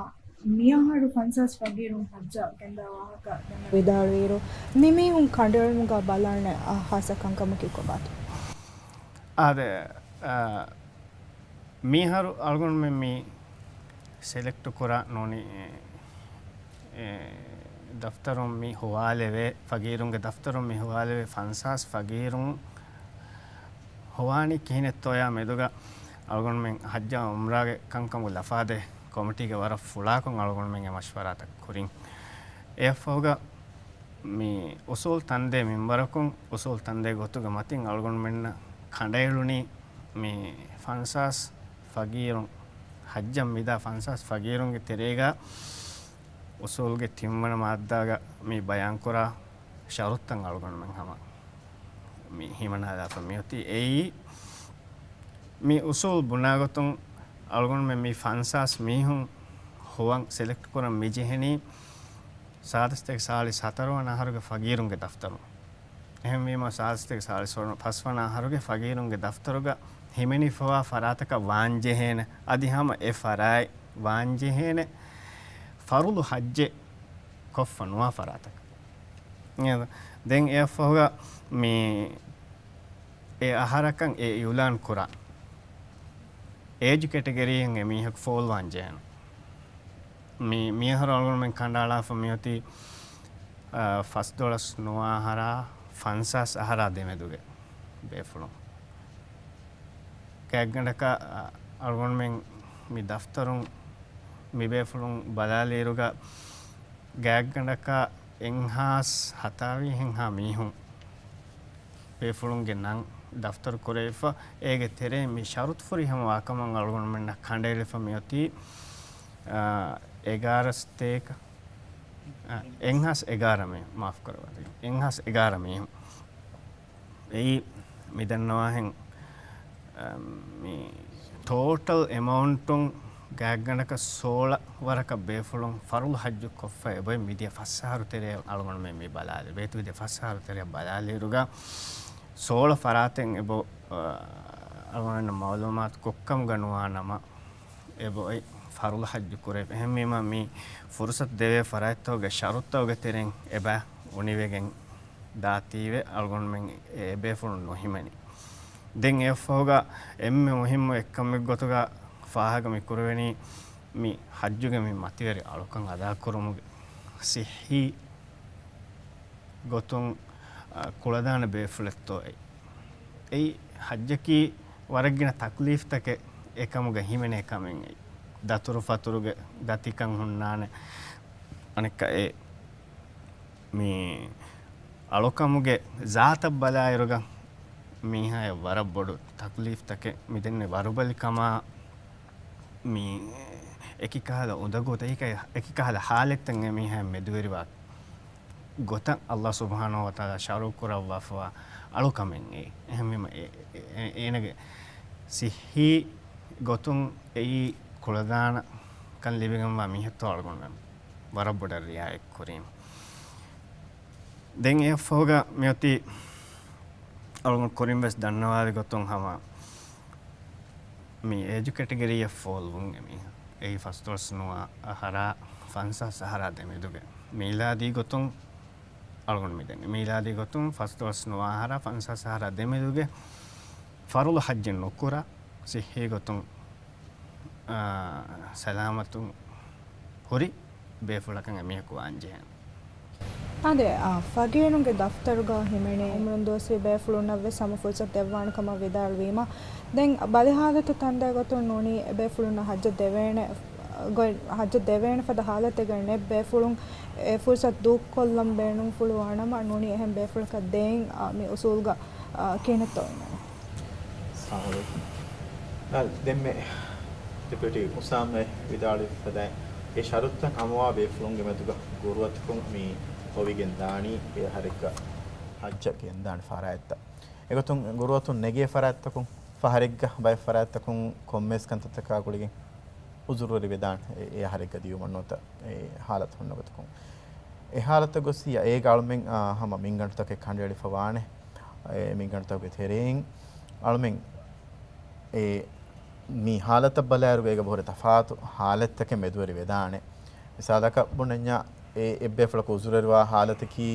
މިއަހަރު ފަންސާސް ފަގީރުން ޙައްޖަށް ގެންދާ ވާހަކަ ދެން ވިދާޅުވިއިރު، މި މީހުން ކަނޑައެޅުމުގަ ބަލާނެ، އާ، ޚާއްޞަ ކަންކަމަކީ ކޮބާތޯ؟ އާދެ، އާ، މިއަހަރު އަޅުގަނޑުމެން މި ސެލެކްޓް ކުރާ ނޫނީ، އެ، އެ، ދަފްތަރުން މި ހޮވާލެވޭ، ފަގީރުންގެ ދަފްތަރުން މި ހޮވާލެވޭ ފަންސާސް ފަގީރުން ހޮވާނީ ކިހިނެއްތޯޔާ މެދުގަ އަޅުގަނޑުމެން ޙައްޖާ ޢުމްރާގެ ކަންކަމުގެ ލަފާދޭ ކޮމިޓީގެ ވަރަށް ފުޅާކޮށް އަޅުގަނޑުމެން އެ މަޝްވަރާތައް ކުރިން. އެއަށްފަހުގަ މި އުސޫލް ތަންދޭ މިންވަރަކުން، އުސޫލް ތަންދޭ ގޮތުގެ މަތިން އަޅުގަނޑުމެންނަށް ކަނޑައެޅުނީ މި ފަންސާސް ފަގީރުން، ޙައްޖަށް މިދާ ފަންސާސް ފަގީރުންގެ ތެރޭގަ އުސޫލްގެ ތިންވަނަ މާއްދާގަ މި ބަޔާންކުރާ ޝަރުތުތައް އަޅުގަނޑުމެން ހަމަ މި ހިމަނާލާފަ މިއޮތީ. އެއީ، މި އުސޫލް ބުނާގޮތުން އަޅުގަނޑުމެން މި ފަންސާސް މީހުން ހޮވަން ސެލެކްޓް ކުރަން މި ޖެހެނީ ސާދަސްތޭކަ ސާޅީސް ހަތަރު ވަނަ އަހަރުގެ ފަގީރުންގެ ދަފްތަރުން. އެހެންވީމަ، ސާދަސްތޭކަ ސާޅީސް ފަސް ވަނަ އަހަރުގެ ފަގީރުންގެ ދަފްތަރުގަ ހިމެނިފަވާ ފަރާތަކަށް ވާންޖެހޭނެ، އަދި ހަމަ އެ ފަރާތް ވާންޖެހޭނެ ފަރުޟު ޙައްޖެއް ކޮށްފަ ނުވާ ފަރާތަކަށް. ދެން އެއަށްފަހުގަ މި އެ އަހަރަކަށް އެ އިޢުލާން ކުރާ އޭޖް ކެޓަގަރީއަށް އެ މީހަކު ފޯލްވާން ޖެހޭނެ. މި، މިއަހަރު އަޅުގަނޑުމެން ކަނޑައަޅާފަ މިއޮތީ، އާ، ފަސްދޮޅަސް ނުވަ އަހަރާ ފަންސާސް އަހަރާ ދެމެދުގެ ބޭފުޅުން. ގާތްގަނޑަކަށް، އާ، އަޅުގަނޑުމެން މި ދަފްތަރުން މި ބޭފުޅުން ބަލާލިއިރުގަ، ގާތްގަނޑަކަށް އެއްހާސް ހަތާވީހެއްހާ މީހުން ބޭފުޅުންގެ ނަން ދަފްތަރު ކުރެވިފަ، އޭގެ ތެރެއިން މި ޝަރުތު ފުރިހަމަ ވާކަމަށް އަޅުގަނޑުމެންނަށް ކަނޑައެޅިފަ މިއޮތީ، އާ، އެގާރަ ސަތޭކަ، އާ، އެއްހާސް އެގާރަ މީ، މާފު ކުރައްވާ، އެއްހާސް އެގާރަ މީހުން. އެއީ މި ދަންނަވާހެން، އަ، މި ޓޯޓަލް އެމައުންޓުން ގާތްގަނޑަކަށް ސޯޅަ ވަރަކަށް ބޭފުޅުން ފަރުޟު ޙައްޖު ކޮށްފަ އެބައި މިދިޔަ ފަސް އަހަރު ތެރެއަށް އަޅުގަނޑުމެން މި ބަލާލި. ބޭތު މިދިޔަ ފަސް އަހަރު ތެރެއަށް ބަލާލިއިރުގަ ސޯޅަ ފަރާތެއް އެބަ، އަ، އަޅުގަނޑަށް މައުލޫމާތު ކޮށްކަމުގަ ނުވާ ނަމަ، އެބައޮތް ފަރުޟު ޙައްޖު ކުރެވި. އެހެންވީމަ، މި ފުރުޞަތު ދެވޭ ފަރާތްތަކުގެ ޝަރުޠުތަކުގެ ތެރެއިން އެބަ އުނިވެގެން ދާތީވެ، އަޅުގަނޑުމެން އެ ބޭފުޅުން ނުހިމެނީ. ދެން އެއަށްފަހުގަ އެންމެ މުހިއްމު އެއްކަމެއް ގޮތުގަ ފާހަގަ މި ކުރެވެނީ، މި ޙައްޖުގެ މި މަތިވެރި އަޅުކަން އަދާކުރުމުގެ ޞިއްޙީ ގޮތުން، އަ، ކުޅަދާނަ ބޭފުޅެއްތޯ އެއީ. އެއީ ޙައްޖަކީ ވަރަށް ގިނަ ތަކްލީފްތަކެއް އެކަމުގަ ހިމެނޭ ކަމެއް އެއީ. ދަތުރުފަތުރުގެ ދަތިކަން ހުންނާނެ. އަނެއްކާ އެ މި އަޅުކަމުގެ ޒާތަށް ބަލާއިރުގަ މީހާޔަށް ވަރަށް ބޮޑު ތަކްލީފްތަކެއް މި ދެންނެވި. ވަރުބަލިކަމާ، މި އެކި ކަހަލަ އުނދަގޫތައް، އެކި ކަ-، އެކި ކަހަލަ ޙާލަތްތައް އެ މީހާޔަށް މެދުވެރިވާ ގޮތަށް ﷲ ސުބްޙާނަހޫ ވަތަޢާލާ ޝަރުޢު ކުރައްވާފަވާ އަޅުކަމެއް އެއީ. އެހެންވީމަ، އެ-، އެ-، އެ-، އޭނަގެ ޞިއްޙީ ގޮތުން އެއީ ކުޅަދާނަކަން ލިބިގެންވާ މީހެއްތޯ އަޅުގަނޑުމެން ވަރަށް ބޮޑަށް ރިޢާޔަތް ކުރީމަ. ދެން އެއަށްފަހުގަ މިއޮތީ އަޅުގަނޑު ކުރިން ވެސް ދަންނަވާލި ގޮތުން ހަމަ މި އޭޖު ކެޓަގަރީއަށް ފޯލްވުން އެމީހަކު. އެއީ ފަސްދޮޅަސް ނުވަ އަހަރާ ފަންސާސް އަހަރާ ދެމެދުގެ. މީލާދީ ގޮތުން އަޅުގަނޑު މިދެންނެވި. މީލާދީ ގޮތުން ފަސްދޮޅަސް ނުވަ އަހަރާ ފަންސާސް އަހަރާ ދެމެދުގެ ފަރުޟު ޙައްޖެއް ނުކުރާ، ޞިއްޙީ ގޮތުން، އާ، ސަލާމަތުން ހުރި ބޭފުޅަކަށް އެމީހަކު ވާންޖެހޭނެ. އާދެ، އާ، ފަގީރުންގެ ދަފްތަރުގަ ހިމެނޭ އުމުރުން ދުވަސްވީ ބޭފުޅުންނަށް ވެސް ހަމަ ފުރުޞަތު ދެއްވާނެ ކަމަށް ވިދާޅުވީމަ، ދެން ބަލި ޙާލަތު ތަންތަން ގޮތުން ނޫނީ އެބޭފުޅުންނަށް ޙައްޖަށް ދެވޭނެ ގޮތް، ޙައްޖަށް ދެވޭނެ ފަދަ ޙާލަތެއްގަ ނެތް ބޭފުޅުން އެ ފުރުޞަތު ދޫކޮށްލަން ބޭނުންފުޅުވާ ނަމަ، ނޫނީ އެހެން ބޭފުޅަކަށް ދޭން، އާ، މި އުޞޫލުގަ، އާ، ކިހިނެއްތޯ އިންނަނީ؟ އައްސަލާމު ޢަލައިކުމް. އާ، ދެންމެ ޑެޕިއުޓީ އުސާމް ވިދާޅުވި ފަދައިން، އެ ޝަރުޠުތައް ހަމަވާ ބޭފުޅުންގެ މެދުގަ ގުރުއަތަކުން މި ހޮވިގެން ދާނީ އެ އަހަރެއްގަ ޙައްޖަށް ގެންދާނެ ފަރާތްތައް. އެގޮތުން ގުރުއަތުން ނެގޭ ފަރާތްތަކުން ފަހަރެއްގަ ބައެއް ފަރާތްތަކުން ކޮންމެސް ކަންތައްތަކާ ގުޅިގެން އުޒުރުވެރިވެދާނެ އެ، އެ އަހަރެއްގަ ދިޔުމަށް ނުވަތަ އެ ހާލަތު ހުންނަ ގޮތަކުން. އެ ހާލަތަށް ގޮސް އޭގަ އަޅުމެން، އާ، ހަމަ މިންގަނޑުތަކެއް ކަނޑައެޅިފަ ވާނެ. އެ މިންގަނޑުތަކުގެ ތެރެއިން އަޅުމެން އެ މި ހާލަތަށް ބަލާއިރުގަ އޭގަ ބޮހުރި ތަފާތު ހާލަތްތަކެއް މެދުވެރި ވެދާނެ. މިސާލަކަށް ބުނަންޏާ، އެ އެއްބޭފުޅަކު އުޒުރުވެރިވާ ހާލަތަކީ،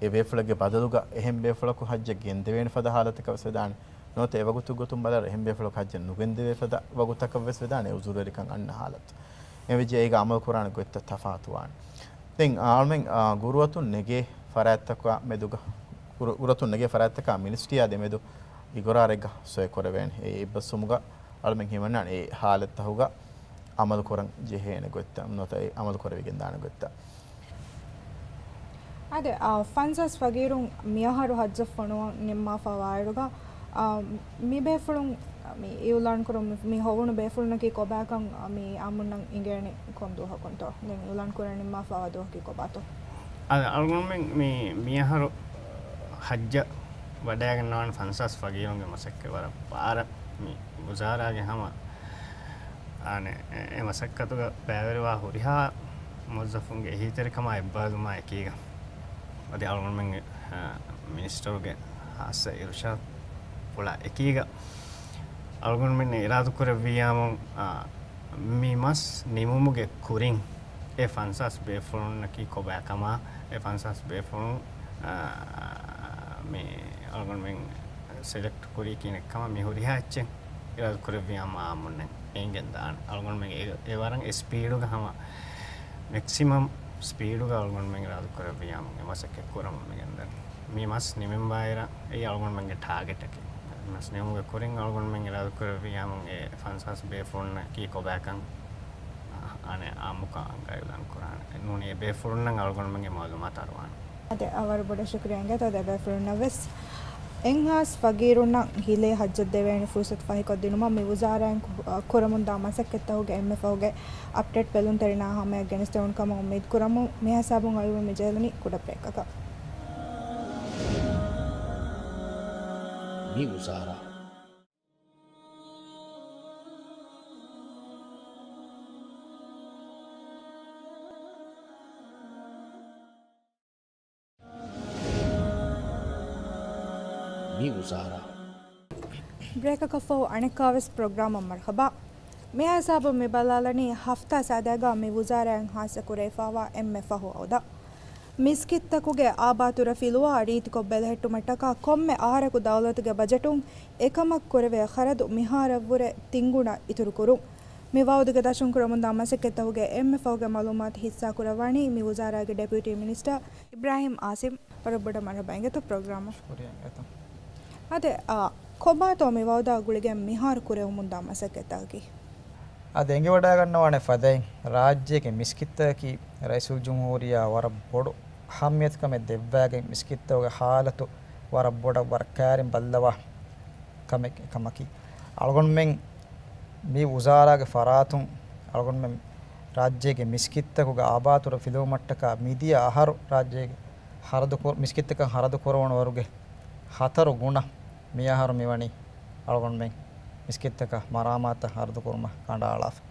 އެ ބޭފުޅެއްގެ ބަދަލުގަ އެހެން ބޭފުޅަކު ޙައްޖަށް ގެންދެވޭނެ ފަދަ ހާލަތަކަށް ވެސް ވެދާނެ. ނުވަތަ އެވަގުތު ގޮތުން ބަލާއިރު އެހެން ބޭފުޅަކު ޙައްޖަށް ނުގެންދެވޭ ފަދަ ވަގުތަކަށް ވެސް ވެދާނެ އެ އުޒުރުވެރިކަން އަންނަ ހާލަތު. އެވެއްޖެ އޭގަ އަމަލު ކުރާނެ ގޮތްތައް ތަފާތުވާނެ. ދެން އަޅުމެން، އާ، ގުރުއަތުން ނެގޭ ފަރާތްތަކާ މެދުގަ، ގުރު-، ގުރުއަތުން ނެގޭ ފަރާތްތަކާ މިނިސްޓްރީއާ ދެމެދު އިގުރާރެއްގަ ސޮއިކުރެވޭނެ. އެ އެއްބަސްވުމުގަ އަޅުމެން ހިމަނާނެ އެ ހާލަތްތަކުގަ އަމަލު ކުރަން ޖެހޭނެ ގޮތްތައް، ނުވަތަ އެ އަމަލު ކުރެވިގެން ދާނެ ގޮތްތައް. އާދެ، އާ، ފަންސާސް ފަގީރުން މިއަހަރު ޙައްޖަށް ފޮނުވަން ނިންމާފަ ވާއިރުގަ، އާ، މި ބޭފުޅުން މި އިއުލާން ކުރުން މި، މި ހޮވުނު ބޭފުޅުންނަކީ ކޮބާކަން، އާ، މި އާއްމުންނަށް އިނގޭނީ ކޮން ދުވަހަކުންތޯ؟ ދެން އިއުލާން ކުރަން ނިންމާފަ ވާ ދުވަހަކީ ކޮބާތޯ؟ އަދި އަޅުގަނޑުމެން މި، މިއަހަރު ޙައްޖަށް ވަޑައިގަންނަވާނެ ފަންސާސް ފަގީރުންގެ މަސައްކަތް ވަރަށް ބާރަށް މި ވުޒާރާގެ ހަމަ އާނެ، އެ، އެ މަސައްކަތުގަ ބައިވެރިވާ ހުރިހާ މުވައްޒަފުންގެ އެހީތެރިކަމާ އެއްބައިލުމާ އެކީގަ، އަދި އަޅުގަނޑުމެންގެ، އާ، މިނިސްޓަރުގެ ހާއްސަ އިރުޝާދު ފުޅާ އެކީގަ، އަޅުގަނޑުމެން އިރާދަކުރެއްވިޔާމު، އާ، މި މަސް ނިމުމުގެ ކުރިން އެ ފަންސާސް ބޭފުޅުންނަކީ ކޮބާކަމާ، އެ ފަންސާސް ބޭފުޅުން، އާ، މި އަޅުގަނޑުމެން ސެލެކްޓް ކުރީ ކިހިނެއްކަމާ މި ހުރިހާ އެއްޗެއް އިރާދަކުރެއްވިޔާމު އާއްމުންނަށް އެނގެން ދާނެ. އަޅުގަނޑުމެން އެ، އެ ވަރަށް އެ ސްޕީޑުގަ ހަމަ މެކްސިމަމް ސްޕީޑުގަ އަޅުގަނޑުމެން އިރާދަކުރެއްވިޔާމު އެ މަސައްކަތް ކުރަމުން މިގެންދަނީ. މި މަސް ނިމެންބާއިރަށް އެއީ އަޅުގަނޑުމެންގެ ޓާގެޓަކީ. މަސް ނިމުމުގެ ކުރިން އަޅުގަނޑުމެން އިރާދަކުރެއްވިޔާމު އެ ފަންސާސް ބޭފުޅުންނަކީ ކޮބާކަން، އާ، އާނެ އާއްމުކޮށް އަންގައިލާން ކުރާނެ. ނޫނީ އެ ބޭފުޅުންނަށް އަޅުގަނޑުމެންގެ މައުލޫމާތު އަރުވާނެ. އަދި އަވަރު ބޮޑަށް ޝުކުރިއްޔާ އިނގޭތޯ އަދި އެބޭފުޅުންނަށް ވެސް. އެއްހާސް ފަގީރުންނަށް ހިލޭ ޙައްޖަށް ދެވޭނެ ފުރުޞަތު ފަހިކޮށްދިނުމަށް މި ވުޒާރާއިން ކު-، އަ، ކުރަމުންދާ މަސައްކަތްތަކުގެ އެންމެ ފަހުގެ އަޕްޑޭޓް ބެލުންތެރިންނާ ހަމަޔަށް ގެނެސްދެވުނު ކަމަށް އުއްމީދު ކުރަމުން މިހިސާބުން އަޅުގަނޑު މި ޖެހިލުނީ ކުޑަ ބްރޭކަކަށް. މި ވުޒާރާ. މި ވުޒާރާ. ބްރޭކަކަށްފަހު އަނެއްކާވެސް ޕްރޮގްރާމަށް މަރުޙަބާ. މިއާ ހިސާބުން މި ބަލާލަނީ ހަފްތާ ސާދައިގާ މި ވުޒާރާއިން ހާއްސަ ކުރެވިފައިވާ އެންމެ ފަހު އައުދާ. މިސްކިތްތަކުގެ އާބާތުރަ ފިލުވާ ރީތިކޮށް ބެލެހެއްޓުމަށްޓަކާ ކޮންމެ އަހަރަކު ދައުލަތުގެ ބަޖެޓުން އެކަމަށް ކުރެވޭ ޚަރަދު މިހާރަށްވުރެ ތިންގުނަ އިތުރުކުރުން. މި ވައުދުގެ ދަށުން ކުރަމުންދާ މަސައްކަތްތަކުގެ އެންމެ ފަހުގެ މައުލޫމާތު ހިއްސާކުރައްވަނީ މި ވުޒާރާގެ ޑެޕިއުޓީ މިނިސްޓަރ އިބްރާހިމް އާސިމް. ވަރަށް ބޮޑަށް މަރުޙަބާ އިނގޭތޯ ޕްރޮގްރާމަށް. ޝުކުރިއްޔާ އިނގޭތޯ. އާދެ، އާ، ކޮބާތޯ މި ވައުދާ ގުޅިގެން މިހާރު ކުރެވެމުންދާ މަސައްކަތްތަކަކީ؟ އަދި އެނގިވަޑައިގަންނަވާނެ ފަދައިން، ރާއްޖޭގެ މިސްކިތްތަކަކީ ރައީސުލްޖުމްހޫރިއްޔާ ވަރަށް ބޮޑު އަހައްމިޔަތުކަމެއް ދެއްވައިގެން މިސްކިތްތަކުގެ ހާލަތު ވަރަށް ބޮޑަށް ވަރަށް ކައިރިން ބައްލަވާ ކަމެއް، ކަމަކީ. އަޅުގަނޑުމެން މި ވުޒާރާގެ ފަރާތުން އަޅުގަނޑުމެން ރާއްޖޭގެ މިސްކިތްތަކުގެ އާބާތުރަ ފިލުވުމަށްޓަކާ މިދިޔަ އަހަރު ރާއްޖޭގެ ހަރަދު ކުރ-، މިސްކިތްތަކަށް ހަރަދު ކުރެވުނު ވަރުގެ ހަތަރު ގުނަ މިއަހަރު މިވަނީ އަޅުގަނޑުމެން މިސްކިތްތަކަށް މަރާމާތަށް ހަރަދުކުރުމަށް ކަނޑައަޅާފަ.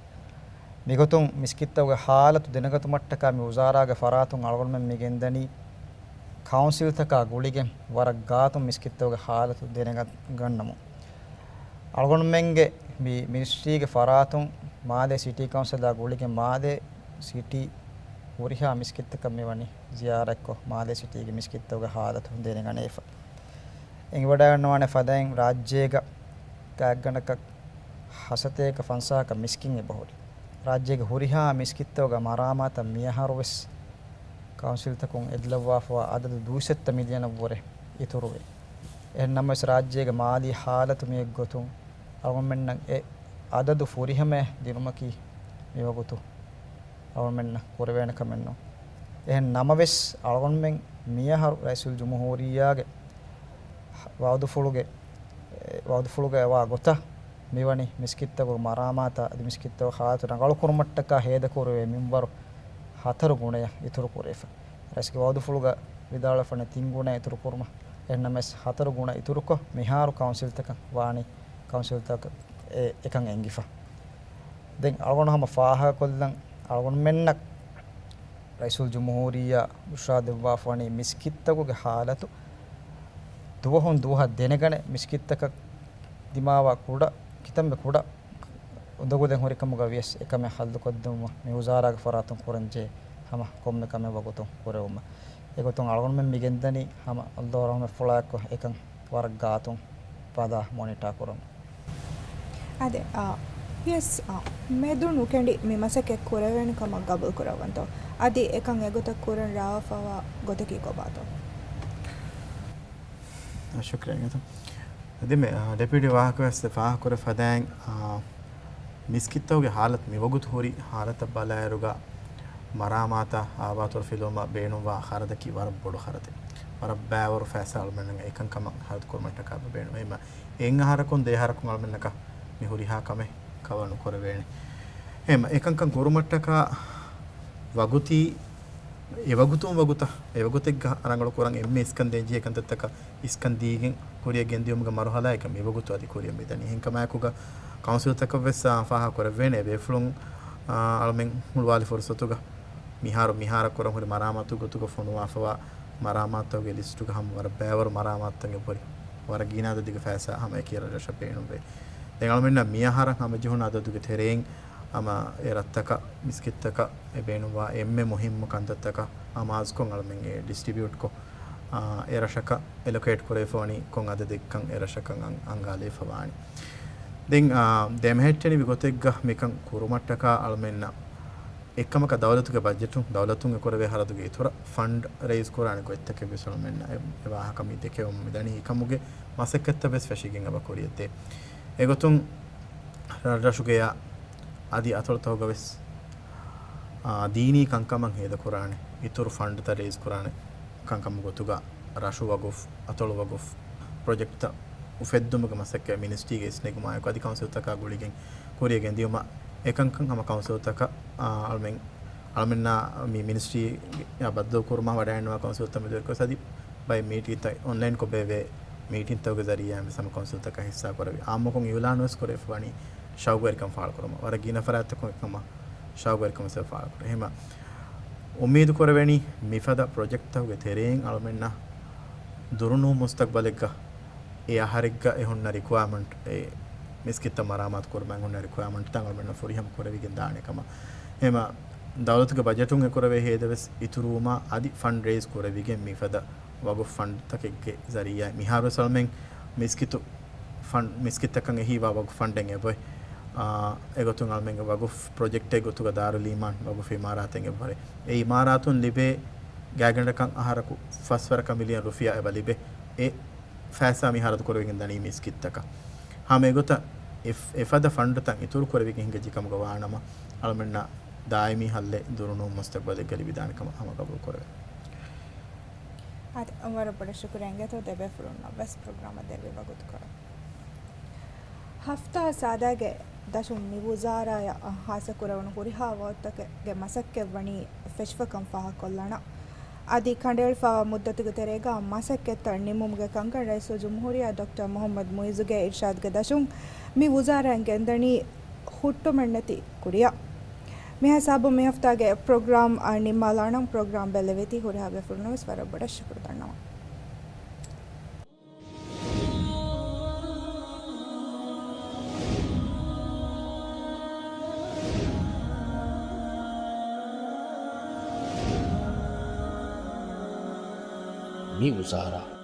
މިގޮތުން މިސްކިތްތަކުގެ ހާލަތު ދެނެގަތުމަށްޓަކާ މި ވުޒާރާގެ ފަރާތުން އަޅުގަނޑުމެން މި ގެންދަނީ ކައުންސިލްތަކާ ގުޅިގެން ވަރަށް ގާތުން މިސްކިތްތަކުގެ ހާލަތު ދެނެގަންނަމުން. އަޅުގަނޑުމެންގެ މި މިނިސްޓްރީގެ ފަރާތުން މާލޭ ސިޓީ ކައުންސިލާ ގުޅިގެން މާލޭ ސިޓީ ހުރިހާ މިސްކިތްތަކަށް މިވަނީ ޒިޔާރަތްކޮށް، މާލޭ ސިޓީގެ މިސްކިތްތަކުގެ ހާލަތު ދެނެގަނެފަ. އެނގިވަޑައިގަންނަވާނެ ފަދައިން ރާއްޖޭގަ ގާތްގަނޑަކަށް ހަސަތޭކަ ފަންސާހަކަށް މިސްކިތް އެބަހުރި. ރާއްޖޭގެ ހުރިހާ މިސްކިތްތަކުގެ މަރާމާތަށް މިއަހަރުވެސް ކައުންސިލްތަކުން އެދިލައްވާފައިވާ އަދަދު ދުއިސައްތަ މިލިއަނަށްވުރެ އިތުރުވޭ. އެހެންނަމަވެސް ރާއްޖޭގެ މާލީ ހާލަތު މިއޮތްގޮތުން އަޅުގަނޑުމެންނަށް އެ އަދަދު ފުރިހަމަޔަށް ދިނުމަކީ މިވަގުތު އަޅުގަނޑުމެންނަށް ކުރެވޭނެ ކަމެއް ނޫން. އެހެން ނަމަވެސް، އަޅުގަނޑުމެން މިއަހަރު ރައީސުލްޖުމްހޫރިއްޔާގެ ވައުދުފުޅުގެ، ވައުދުފުޅުގައިވާ ގޮތަށް މިވަނީ މިސްކިތްތަކުގެ މަރާމާތާ އަދި މިސްކިތްތަކުގެ ހާލަތު ރަނގަޅުކުރުމަށްޓަކާ ހޭދަކުރެވޭ މިންވަރު ހަތަރު ގުނަޔަށް އިތުރުކުރެވިފަ. ރައީސްގެ ވައުދުފުޅުގަ ވިދާޅުވެފަނެ ތިން ގުނަ އިތުރުކުރުމަށް. އެހެންނަމަވެސް، ހަތަރު ގުނަ އިތުރުކޮށް، މިހާރު ކައުންސިލްތަކަށް ވާނީ ކައުންސިލްތަކަށް އެ-، އެކަން އެނގިފަ. ދެން އަޅުގަނޑު ހަމަ ފާހަގަކޮށްލަން، އަޅުގަނޑުމެންނަށް ރައީސުލްޖުމްހޫރިއްޔާ ބުޝްރާ ދެއްވާފަވަނީ މިސްކިތްތަކުގެ ހާލަތު ދުވަހުން ދުވަހަށް ދެނެގަނެ، މިސްކިތްތަކަށް ދިމާވާ ކުޑަ، ކިތަންމެ ކުޑަ އުނދަގުލެއް ހުރިކަމުގަ ވިޔަސް އެކަމެއް ހައްލުކޮށްދިނުމަށް މި ވުޒާރާގެ ފަރާތުން ކުރަންޖެހޭ ހަމަ ކޮންމެ ކަމެއް ވަގުތުން ކުރެވުމަށް. އެގޮތުން އަޅުގަނޑުމެން މި ގެންދަނީ ހަމަ އަލްލާހު ރަޙުމަތްފުޅާއެކު އެކަން ވަރަށް ގާތުން ފަދަ މޮނިޓާ ކުރަމުން. އާދެ، އާ، ވިޔަސް، އާ، މެދު ނުކެނޑި މި މަސައްކަތް ކުރެވޭނެ ކަމަށް ގަބޫލު ކުރައްވަންތޯ؟ އަދި އެކަން އެގޮތަށް ކުރަން ރާވާފައިވާ ގޮތަކީ ކޮބާތޯ؟ ޝުކްރިޔާ އިނގޭތޯ. އަދި މި، އާ، ޑެޕިއުޓީ ވާހަކަވެސް ފާހަގަކުރެ ފަދައިން، އާ، މިސްކިތްތަކުގެ ހާލަތު މިވަގުތު ހުރި ހާލަތަށް ބަލާއިރުގަ މަރާމާތާ އާބާތުރަ ފިލުވުމަށް ބޭނުންވާ ޚަރަދަކީ ވަރަށް ބޮޑު ޚަރަދެއް. ވަރަށް ބައިވަރު ފައިސާ އަޅުމެންނަށް އެކަންކަމަށް ހަރަދު ކުރުމަށްޓަކާ ބޭނުން. އެހެންމަ އެއް އަހަރަކުން ދެ އަހަރަކުން އަޅުމެންނަކަށް މި ހުރިހާ ކަމެއް ކަވަރ ނުކުރެވޭނެ. އެހެންމަ އެކަންކަން ކުރުމަށްޓަކާ ވަގުތީ އެވަގުތުން ވަގުތަށް، އެވަގުތެއްގަ ރަނގަޅު ކުރަން އެންމެ އިސްކަން ދޭންޖެހޭ ކަންތައްތަކަށް އިސްކަން ދީގެން ކުރިއަށް ގެންދިޔުމުގެ މަރުހަލާއަކަށް މިވަގުތު އަދި ކުރިއަށް މިދަނީ. އެހެންކަމާއެކުގަ ކައުންސިލްތަކަށްވެސް، އާ، ފާހަގަ ކުރެވޭނެ އެބޭފުޅުން، އާ، އަޅުމެން ހުޅުވާލި ފުރުސަތުގަ މިހާރު، މިހާރަށް ކުރަން ހުރި މަރާމާތު ގޮތުގަ ފޮނުވާފަވާ މަރާމާތުގެ ލިސްޓުގަ ހަމަ ވަރަށް ބައިވަރު މަރާމާތުތައް އެބަހުރި. ވަރަށް ގިނަ އަދަދުގެ ފައިސާ ހަމަ އެކި ރަށަށް ބޭނުންވޭ. ދެން އަޅުމެންނަށް މިއަހަރަށް ހަމަޖެހުނު އަދަދުގެ ތެރެއިން ހަމަ އެ ރަށްތަކަށް މިސްކިތްތަކަށް އެ ބޭނުންވާ އެންމެ މުހިއްމު ކަންތައްތަކަށް އަމާޒުކޮށް އަޅުމެން އެ ޑިސްޓްރިބިއުޓްކޮށް، އާ، އެ ރަށަކަށް އެލޮކޭޓް ކުރެވިފަވަނީ ކޮން އަދަދެއްކަން އެ ރަށަކަށް އަން-، އަންގާލެވިފަވާނެ. ދެން، އާ، ދެމެހެއްޓެނިވި ގޮތެއްގަ މިކަން ކުރުމަށްޓަކާ އަޅުމެންނަށް އެއްކަމަކަށް ދައުލަތުގެ ބަޖެޓުން ދައުލަތުން އެކުރެވޭ ހަރަދުގެ އިތުރަށް ފަންޑް ރެއިޒް ކުރާނެ ގޮތްތަކެއް ވެސް އަޅުމެންނަށް އެ، އެ ވާހަކަ މި ދެކެވުމުން މިދަނީ. އެކަމުގެ މަސައްކަތްތައް ވެސް ފެށިގެން އެބަ ކުރިޔަށްދޭ. އެގޮތުން ރަށްރަށުގެޔާ އަދި އަތޮޅުތަކުގަ ވެސް، އާ، ދީނީ ކަންކަމަށް ހޭދަކުރާނެ، އިތުރު ފަންޑްތައް ރެއިޒް ކުރާނެ ކަންކަމުގެ ގޮތުގަ ރަށު ވަގުފް، އަތޮޅު ވަގުފް ޕްރޮޖެކްޓްތައް އުފެއްދުމުގެ މަސައްކަތް މިނިސްޓްރީގެ އިސްނެގުމާއެކު އަދި ކައުންސިލްތަކާ ގުޅިގެން ކުރިއަށް ގެންދިޔުމަށް އެކަންކަން ހަމަ ކައުންސިލްތަކަށް، އާ، އަޅުމެން، އަޅުމެންނާ މި މިނިސްޓްރީއާ ބައްދަލުކުރުމާ ވަޑައިގަންނަވާ ކައުންސިލްތައް މެދުވެރިކޮށް އަދި ބައެއް މީޓިންތައް އޮންލައިންކޮށް ބޭއްވޭ މީޓިންތަކުގެ ޒަރީއާއިން ވެސް ހަމަ ކައުންސިލްތަކަށް ހިއްސާ ކުރެވި. އާއްމުކޮށް އިއުލާނު ވެސް ކުރެވިފަވަނީ ޝައުގުވެރިކަން ފާޅުކުރުމަށް. ވަރަށް ގިނަ ފަރާތްތަކުން އެކަމަށް ޝައުގުވެރިކަން ވެސް ފާޅުކުރޭ. އެހެންމަ އުއްމީދު ކުރެވެނީ މިފަދަ ޕްރޮޖެކްޓްތަކުގެ ތެރެއިން އަޅުމެންނަށް ދުރުނޫން މުސްތަގްބަލެއްގަ އެ އަހަރެއްގަ އެ ހުންނަ ރިކުއަރމަންޓް، އެ މިސްކިތްތައް މަރާމާތު ކުރުމަށް ހުންނަ ރިކުއަރމަންޓްތައް އަޅުމެންނަށް ފުރިހަމަ ކުރެވިގެން ދާނެ ކަމަށް. އެހެމަ ދައުލަތުގެ ބަޖެޓުން އެ ކުރެވޭ ހޭދަ ވެސް އިތުރުވުމާ އަދި ފަންޑް ރޭޒް ކުރެވިގެން މިފަދަ ވަގުފް ފަންޑްތަކެއްގެ ޒަރީއާއި މިހާރުވެސް އަޅުމެން މިސްކިތު ފަން-، މިސްކިތްތަކަށް އެހީވާ ވަގުފް ފަންޑެއް އެބޮތް. އާ، އެގޮތުން އަޅުމެންގެ ވަގުފް ޕްރޮޖެކްޓެއް ގޮތުގަ ދާރުލް އީމާން ވަގުފް އިމާރާތެއް އެބަހުރޭ. އެ އިމާރާތުން ލިބޭ ގާތްގަނޑަކަށް އަހަރަކު ފަސްވަރަކަށް މިލިއަން ރުފިޔާ އެބަ ލިބޭ. އެ ފައިސާ މިހާރު އަދު ކުރެވިގެން ދަނީ މިސްކިތްތަކަށް. ހަމަ އެގޮތަށް އެ-، އެފަދަ ފަންޑުތައް އިތުރު ކުރެވިގެން ހިނގައްޖެ ކަމުގަ ވާނަމަ، އަޅުމެންނަށް ދާއިމީ ހައްލެއް ދުރުނޫން މުސްތަގްބަލެއްގަ ލިބިދާނެ ކަމަށް ހަމަ ގަބޫލު ކުރެވޭ. އާދެ، ވަރަށް ބޮޑަށް ޝުކުރިއްޔާ އިނގޭތޯ ދެބޭފުޅުންނަށް ވެސް ޕްރޮގްރާމަށް ދެއްވި ވަގުތުކޮޅަށް. ހަފްތާ ސާދާގެ ދަށުން މި ވުޒާރާއަށް ހާއްސަކުރެވުނު ހުރިހާ ވަގުތުތަކެއްގެ މަސައްކަތް ވަނީ ފެށިފަކަން ފާހަގަކޮށްލާނަން. އަދި ކަނޑައެޅިފައިވާ މުއްދަތުގެ ތެރޭގަ މަސައްކަތްތައް ނިމުމުގެ ކަންކަން ރައީސުލްޖުމްހޫރިއްޔާ ޑޮކްޓަރ މުޙައްމަދު މުޢިއްޒުގެ އިރްޝާދުގެ ދަށުން މި ވުޒާރާއިން ގެންދަނީ ހުއްޓުމެއްނެތި ކުރިއަށް. މިހާ ހިސާބުން މި ހަފްތާގެ ޕްރޮގްރާމް ނިންމާލާނަން. ޕްރޮގްރާމް ބެއްލެވިތީ ހުރިހާ ބޭފުޅުންނަށް ވެސް ވަރަށް ބޮޑަށް ޝުކުރު ދަންނަވަން. މި ވުޒާރާ.